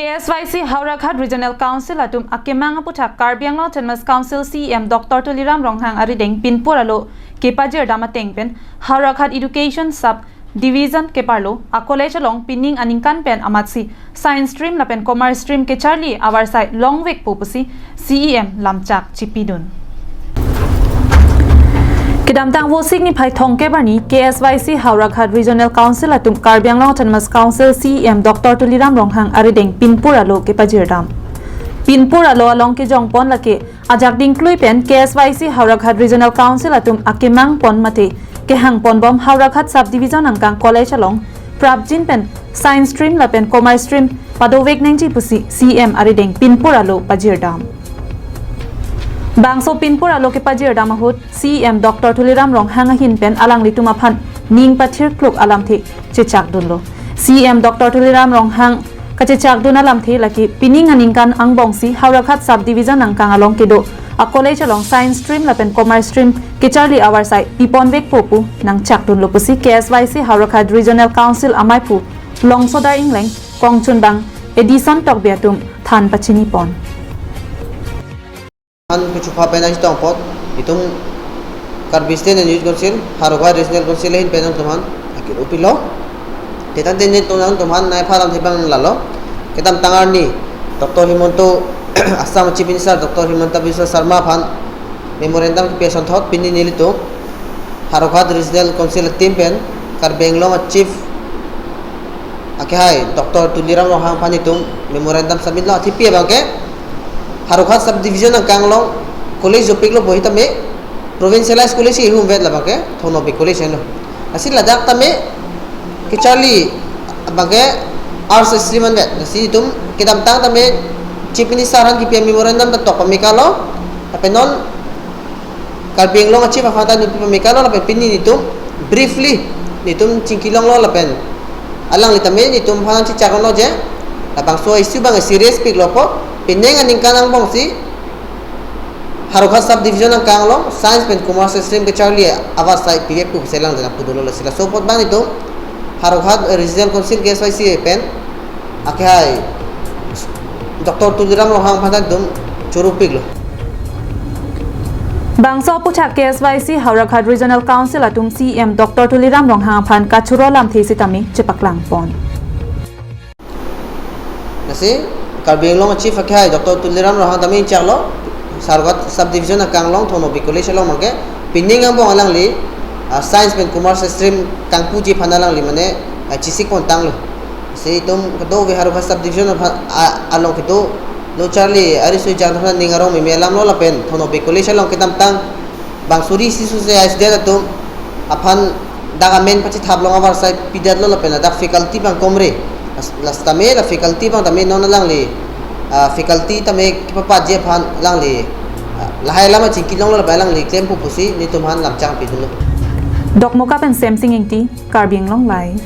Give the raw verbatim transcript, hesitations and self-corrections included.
K S Y C Howraghat Regional Council atum akemang aputhak Karbi Anglong Autonomous Council C E M Doctor Tuliram Ronghang arideng pinpur alo kepajirdam ateng pen Howraghat Education Sub Division keparlo a college along pining aningkan pen amatsi science stream lapen commerce stream kecharli avarsai longvekpo pusi C E M lamchak chipidun. Kedamtang Vosik niphai thomkep arni K S Y C Howraghat Regional Council atum Karbi Anglong Autonomous Council C E M Doctor Tuliram Ronghang arideng pinpur alo kepajirdam. Pinpur alo along kejongpon lake ajak dingklui pen K S Y C Howraghat Regional Council atum akemang pon mate kehang ponbom Howraghat Sub Division angkang college along prapjin pen science stream lapen commerce stream padovek nangji pusi C E M arideng pinpur alo pajirdam. Bangso pinpur alo kepajirdam ahut C E M Doctor Tuliram Ronghang ahin pen alanglitum aphan ning pathirkluk alamthe chechakdunlo. C E M Doctor Tuliram Ronghang kachechakdun alamthe lake pining aningkan angbongsi Howraghat Sub Division angkang along kedo a college along science stream lapen commerce stream kecharli avarsai piponvekpo pu nangchakdunlo pusi K S Y C Howraghat Regional Council amaiphu Longsodar Ingleng, kongchunbang Edison Tokbi atum than pachinipon. An kechupha pen nangchetong apot, itum Karbi State and Youth Council, Howraghat Regional Council ahin pen nangtumphan akiro pilo. Tetan tenjen tonang tumphan nai phalam thibang lalo. Kedamtang arni Doctor Himanta, Assam Chief Minister Doctor Himanta Biswa Sarma aphan memorandum kepi asonthot pini nelitum Howraghat Regional Council team pen Karbi Anglong a Chief akehai Doctor Tuliram Ronghang aphan itum memorandum submit lo. Athipi abangke Howraghat Sub Division angkang along college dopiklo, bohi tame provincialized college ihum vet labangke Thong Nokbe College lo. Lasi ladak tame kecharli abangke arts stream anvet. Lasi itum kedamtang tame Chief Minister aphan kepi memorandum ta tok pamekalo. Lapen non Karbi Anglong a Chief aphan ta nelitum pamekalo, lapen pini nelitum briefly nelitum chingkilonglo lapen alangli tame nelitum aphan chechaklo je labangso issue abang serious piklo apot pining aningkan angbongsi Howraghat Sub Division angkang along science pen commerce stream kecharli avarsai pivekpo pusi alangliphan pudunlo. Lasi laso apot abang nelitum Howraghat Regional Council K S Y C pen akehai Doctor Tuliram Ronghang aphan ta itum choro piklo. Bangso aputhak K S Y C Howraghat Regional Council atum C E M Doctor Tuliram Ronghang aphan kachoro alamthe sitame chepaklangpon. Lasi Karbi Anglong Chief akehai Doctor Tuliram Ronghang tame ingchaklo, Howraghat Sub Division angkang along Thong Nokbe College along abangke pining angbong alangli, ah, science pen commerce stream kangpuji aphan alangli mane, ah, chesikpon tanglo. Lasi itum kadokave Howraghat Sub Division aphan, ah, along kedolo charli ariso ejang aphan ning arong meme alamlo lapen Thong Nokbe College along kedamtang bang suri isi suse a student atum aphan dak amen pachethap long avarsai pidetlo lapen ladak faculty abang komre. Las-, lasi tame la faculty abang tame non alangli, ah, faculty tame kepapaji aphan alangli, ah, lahai alam chingkilonglo lapen alangli klempo pusi nelitum aphan lamchak pidunlo. Dokmoka pen Semsing Ingti, Karbi Anglong Live.